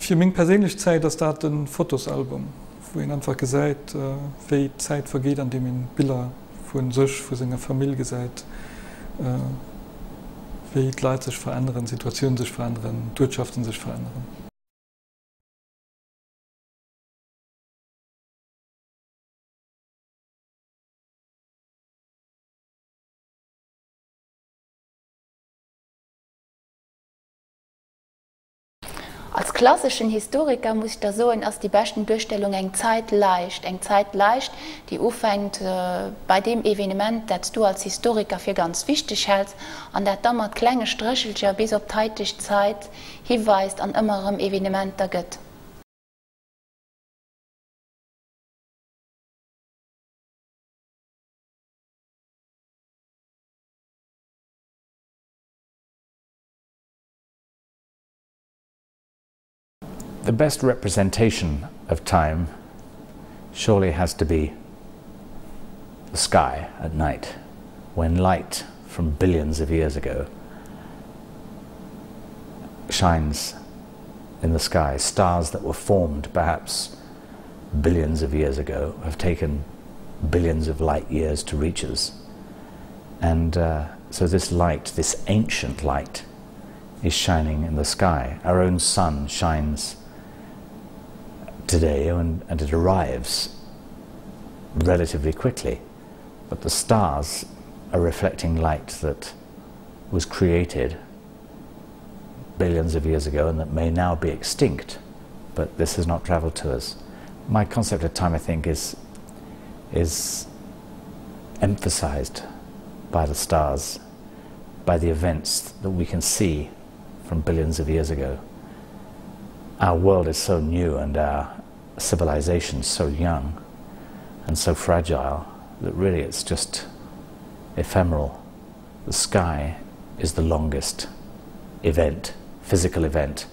Fir meng perséinlech Zäit ass dat e Fotosalbum, wou een einfach gesäit, wéi d'Zäit vergeet, an deem een Biller vu sech, vu senger Famill gesäit, wéi d'Leit sech veränneren, d'Situatiounen sech veränneren, d'Uertschaften sech veränneren. Als klasseschen Historiker muss ech da soen, ass déi beschten Duerstellung eng Zäitleicht, eng Zäitleicht, déi ufänkt bei deem Evenement, dat s du als Historiker fir ganz wichteg häls, an dat da mat klenge Stréchelcher bis op d'haiteg Zait hiweist an ëmmer erëm Evenementer gëtt. The best representation of time surely has to be the sky at night when light from billions of years ago shines in the sky. Stars that were formed perhaps billions of years ago have taken billions of light years to reach us. And uh, so this light, this ancient light, is shining in the sky. Our own sun shines today and, and it arrives relatively quickly. But the stars are reflecting light that was created billions of years ago and that may now be extinct, but this has not traveled to us. My concept of time, I think, is, is emphasized by the stars, by the events that we can see from billions of years ago. Our world is so new and our civilization so young and so fragile that really it's just ephemeral. The sky is the longest event, physical event,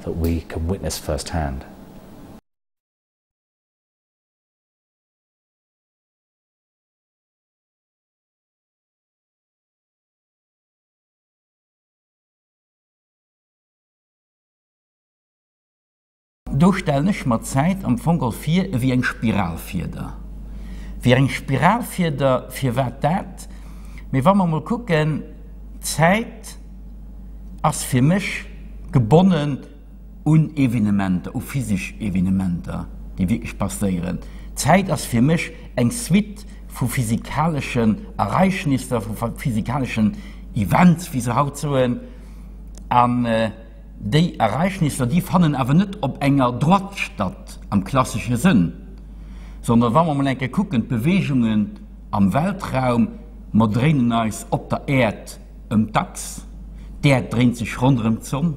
that we can witness firsthand. Do stellen ech mer d'Zäit am Fong geholl vir ewéi eng Spiralfieder. Wéi eng Spiralfieder, firwat dat? Mee wa mer emol kucken, d'Zäit ass fir mech gebonnen un Evenementer, u physesch Evenementer, déi wierklech passéieren. D'Zäit ass fir mech eng Suite vu physikaleschen Ereignisser, vu physikaleschen Events, wéi se haut soen. An déi Ereignisser, déi fannen awer net op enger Droite statt am klassesche Sënn, sondern wa mer emol eng Kéier kucken, d'Beweegungen am Weltraum, mer dréinen eis op der Äerd ëm d'Achs, d'Äerd dréint sech ronderëm d'Sonn,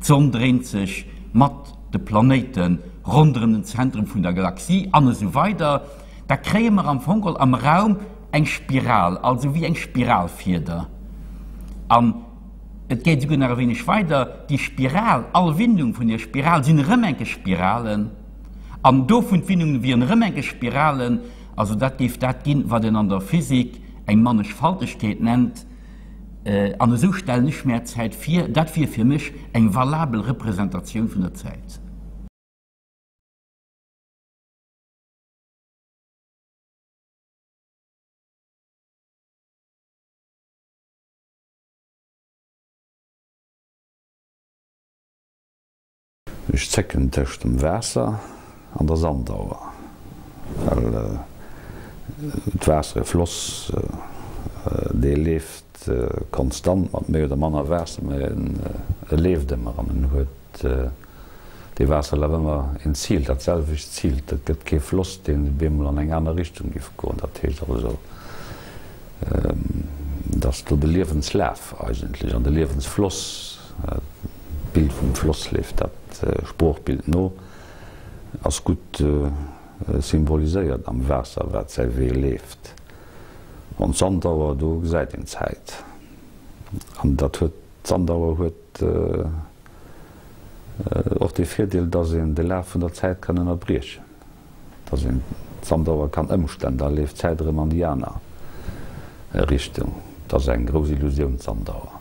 d'Sonn dréint sech mat de Planéite ronderëm den Zentrum vun der Galaxie an esou weider, da kréie mer am Fong geholl am Raum eng Spiral, also wéi eng Spiralfieder. An et geet esouguer nach e wéineg weider, déi Spiral, all Windung vun där Spiral sinn erëm enke Spiralen, an dovun d'Windungen wieren erëm enke Spiralen. Also dat géif dat ginn, wat een an der Physik eng Mannechfaltegkeet nennt. An esou stellen ech mär d'Zäit vir. Dat wier fir mech eng valabel Representatioun vun der Zäit. Ech zécken tëscht dem Waasser an der Sandauer, well d'Waasser, e Floss, dee leeft konstant mat méi oder manner Waasser, mä e leeft ëmmer an en huet, dee Waasserlaf ëmmer een Zil, dat selwecht Zil. Et gëtt kee Floss, deen op eemol an eng aner Richtung géif goen. Dat heescht also, dass do de Liewenslaf eigentlech an de Liewensfloss, D'Bild vum Floss leeft dat Sproochbild no, ass gutt symboliséiert am Waasser, wat säi Wee leeft. An d'Sandauer, do gesäit een d'Zäit. An dat huet, d'Sandauer huet och de Virdeel, dass een de Laf vun der Zäit kann ënnerbriechen, dass een d'Sandauer kann ëmstellen, da leeft d'Zäit erëm an déi aner Richtung. Et ass eng grouss Illusioun, d'Sandauer.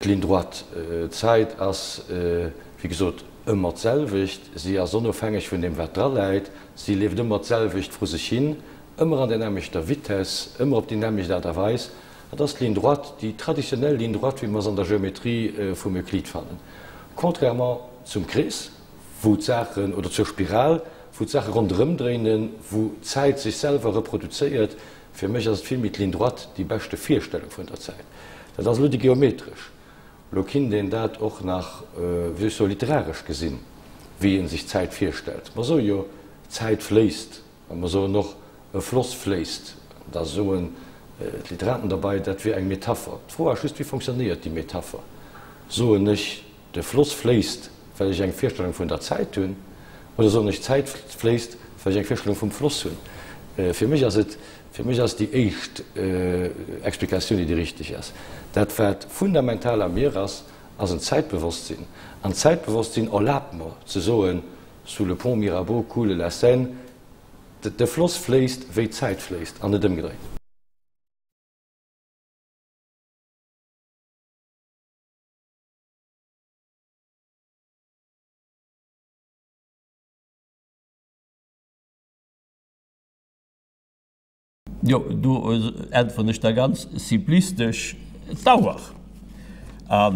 D'Ligne droite, d'Zäit ass, wéi gesot, ëmmer d'selwecht. Si ass onofhängeg vun deem, wat dra läit. Si leeft ëmmer d'selwecht vru sech hin, ëmmer an der nämmlechter Vitesse, ëmmer op déi nämmlecht Aart a Weis. Dat ass d'Ligne droite, déi traditionell Ligne droite, wéi mer se an der Geometrie vum Euklid fannen. Contrairement zum Krees, wou d'Saachen, oder zur Spiral, wou d'Saache ronderëm dréinen, wou d'Zäit sech selwer reproduzéiert, Fir mech ass et vill méi d'Ligne droite déi beschte Virstellung vun der Zäit. Dat ass elo déi geometresch. Elo kinnt een dat och nach, wéi soll ech soen, literaresch gesinn, wéi ee sech d'Zäit virstellt. Mer soe jo, d'Zäit fléisst, a mer soen och, e Floss fléisst. Da soen d'Literaten derbei, dat wier eng Metapher. D'Fro ass just, wéi fonctionnéiert déi Metapher? Soen ech, De Floss fléisst, well ech eng Virstellung vun der Zäit hunn, oder soen ech, d'Zäit fléisst, well ech eng Virstellung vum Floss hunn? Fir mech ass et, fir mech ass déi éischt Explikatioun, déi déi richteg ass. Dat, wat fundamental a mir ass, ass en Zäitbewosstsinn. An d'Zäitbewosstsinn erlaabt mer ze soen, Sous le pont Mirabeau coule la Seine. De Floss fléisst, wéi d'Zäit fléisst, an net ëmgedréit. Jo, do äntweren ech da ganz simplistesch, d'Auer. A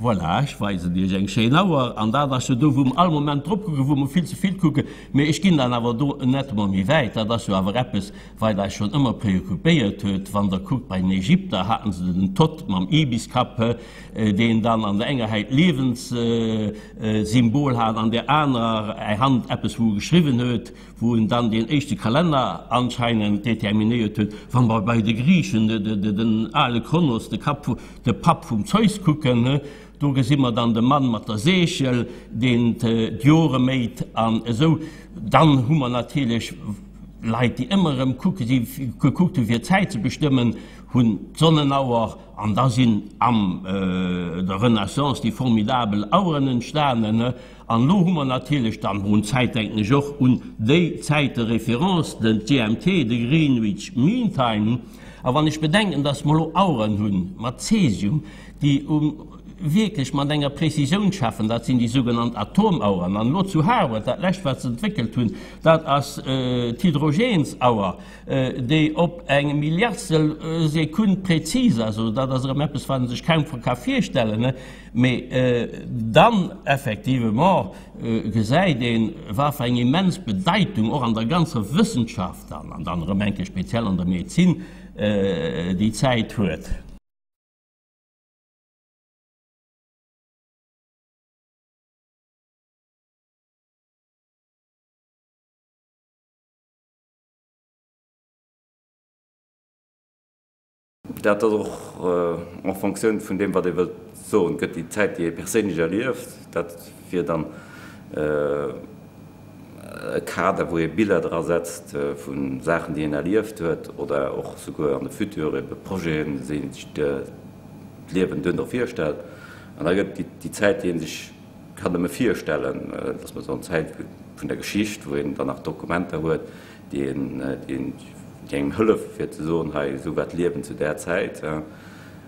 voilà, ech weisen Iech eng schéin Auer. An dat ass jo do, wou mer all Moment drop kucken, wou mer vill ze vill kucken. Mee ech ginn dann awer do nettement méi wäit. Dat ass jo awer eppes, wat eis schonn ëmmer preoccupéiert huet. Wann Der kuckt, bei den Ägypter haten se den Thoth mam Ibiskapp, deen dann an der enger Häit d'Liewenssymbol hat, an der anerer Hand eppes, wou e geschriwwen huet, wou en dann deen éischte Kalenner anscheinend determinéiert huet. Wa mer bei de Griichen den ale Kronos, de Kapp, de Papp vum Zeus kucken, do gesi mer dann de Mann mat der Seechel, deen d'Jore méit an esou. Dann hu mer natierlech Leit, déi ëmmer erëm kucke, déi gekuckt hu fir d'Zäit ze bestëmmen, hunn d'Sonnenauer an da sinn am der Renaissance déi formidabel Aueren entstanen. An elo hu mer natierlech dann, un d'Zäit denken ech och un déi Zäit de référence, den GMT, de Greenwich Mean Time. A wann ech bedenken, dass mer elo Aueren hu mat Cäsium, déi um wierklech mat enger Präzisioun schaffen, dat sinn déi sougenannt Atomaueren, an elo zu Harvard, dat lescht wat se entwéckelt hunn, dat ass d'Hydrogensauer, déi op eng Milliardstel Sekunn präzis ass, also dat ass erëm eppes, wat ee sech kaum ka virstellen, mee dann effectivement gesäit een, wat fir eng immens Bedeitung och an der ganzer Wëssenschaft dann, an dann erëm eng Kéier speziell an der Medezin, déi Zäit huet. Dat ass och en Fonctioun vun deem, wat ee wëllt soen. Et gëtt déi Zäit, déi ee perséinlech erlieft, dat wier dann e Kader, wou ee Biller dra setzt vu Saachen, déi een erlieft huet, oder och souguer an de Futur ebe Projeten, déi ee sech d'Liewen duerno virstellt. An da gëtt et déi Zäit, déi ee sech kann nëmme virstellen, dass mer soen, d'Zäit vun der Geschicht, wou een dann nach Dokumenter huet, déi engem hëllefe fir ze soen, hei esou war d'Liewen zu där Zäit.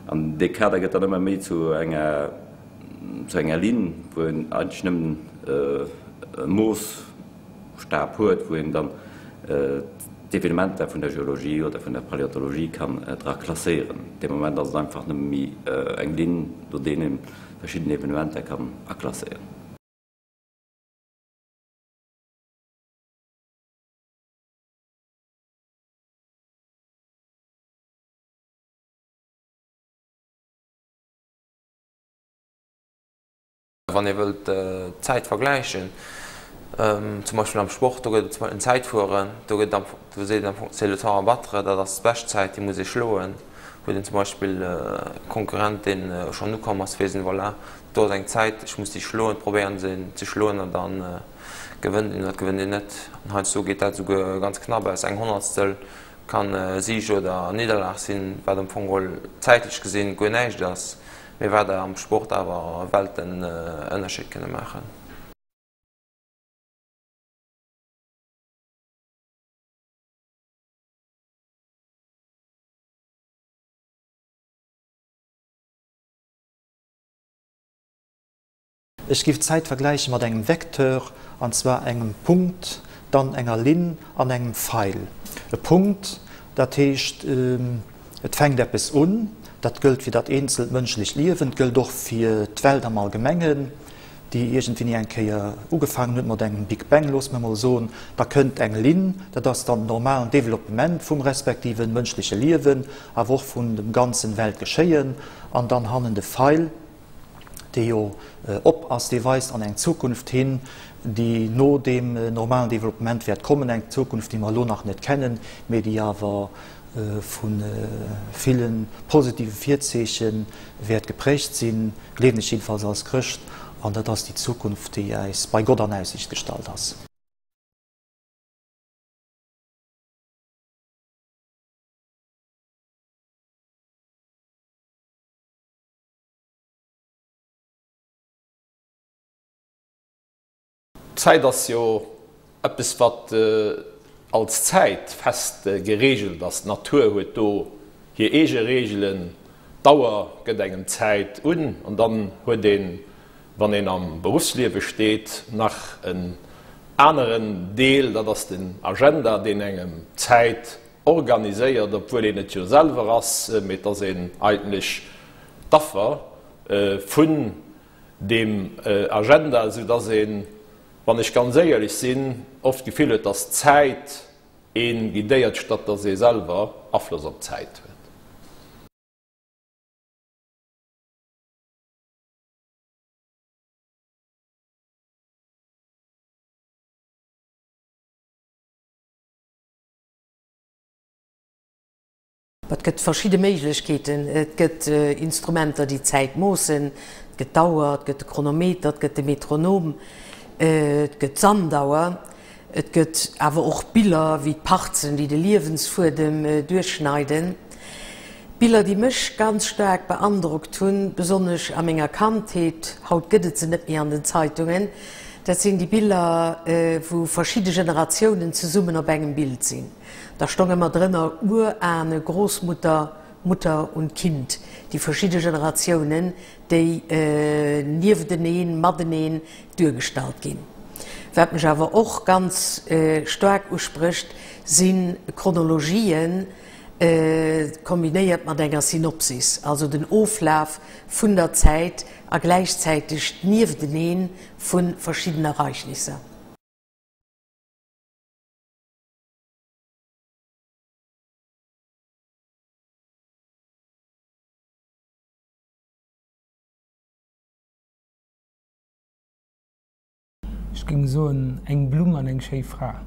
An dee Kader gëtt dann ëmmer méi zu enger zu enger Linn, wou een eigentlech nëmmen e Moosstab huet, wou een dann d'Evenementer vun der Geologie oder vun der Paläontologie kann dra klasséieren. Dee Moment ass et einfach nëmme méi eng Linn, no deenen een verschidden Evenementer kann aklasséieren. Wann ee wëllt d'Zäit vergläichen, zum Beispill am Sport, do gëtt et zum Beispill en Zäitfueren, do gëtt am do seet een am Fong, c'est le temps à battre, dat ass d'Beschtzäit, déi muss ee schloen. Huet een zum Beispill e Konkurrent, deen schonn ukomm ass, weess een, voilà, do ass eng Zäit, ech muss déi schloen, probéieren se ze schloen an da gewënnt een oder gewënnt een net. An heiansdo geet dat esouguer ganz knapp aus, eng Honnertstel kann Sig oder Nidderlag sinn, wat am Fong geholl zäitlech gesinn guer näischt ass. Mee wat am Sport awer Welten Ënnerscheed kënne maachen. Ech giff d'Zäit vergläiche mat engem Vecteur, an zwar engem Punkt, dann enger Linn an engem Feil. E Punkt, dat heescht, et fänkt eppes un, dat gëllt fir dat eenzelt mënschlecht Liewen, et gëllt och fir d'Welt am Allgemengen, déi iergendwéini eng Kéier ugefaangen huet mat engem Big Bang, loosse mer emol soen. Da kënnt eng Linn, dat ass dann den normalen Developpement vum respektive mënschleche Liewen, awer och vun dem ganzen Weltgeschéien, an dann hannen de Feil, dee jo op ass, dee weist an eng Zukunft hin, déi no deem normalen Developpement wäert kommen, eng Zukunft, déi mer elo nach net kennen, mee déi awer vu ville positive Virzeeche wäert geprägt sinn, gleewen ech jiddefalls als Chrëscht, an dat ass déi Zukunft, déi äis bei Gott an Aussicht gestallt ass. D'Zäit ass jo eppes, wat als Zäit fest gereegelt ass. D'Natur huet do hir eege Reegelen. D'Auer gëtt engem d'Zäit un an dann huet een, wann een am Beruffsliewe steet, nach en aneren Deel, dat ass den Agenda, deen engem d'Zäit organiséiert, obwuel een et jo selwer ass, mee et ass een eigentlech d'Affer vun deem Agenda, esou dass een, wann ech ganz éierlech sinn, oft d'Gefill huet, dass d'Zäit ee guidéiert, statt dass ee selwer Afloss op d'Zäit huet. Et gëtt verschidde Méiglechkeeten. Et gëtt Instrumenter, déi d'Zäit moossen. Et gëtt d'Auer, et gëtt de Chronometer, et gëtt de Metronom, et gëtt d'Sandauer. Et gëtt awer och Biller wéi d'Parzen, déi de Liewensfuedem duerchschneiden. Biller, déi mech ganz staark beandrockt hunn, besonnesch a menger Kandheet, haut gëtt et se net méi an den Zeitungen, dat sinn déi Biller, wou verschidde Generatiounen zesummen op engem Bild sinn. Da stong ëmmer drënner Urahne, Großmutter, Mutter und Kind, déi verschidde Generatiounen, déi niefteneen, mateneen duergestallt ginn. Wat mech awer och ganz staark usprécht, si Chronologien, kombinéiert mat enger Synopsis, also den Oflaf vun der Zäit a gläichzäiteg d'Niefteneen vu verschidden Ereignisser. Ech géing soen, eng Blumm an eng schéi Fra.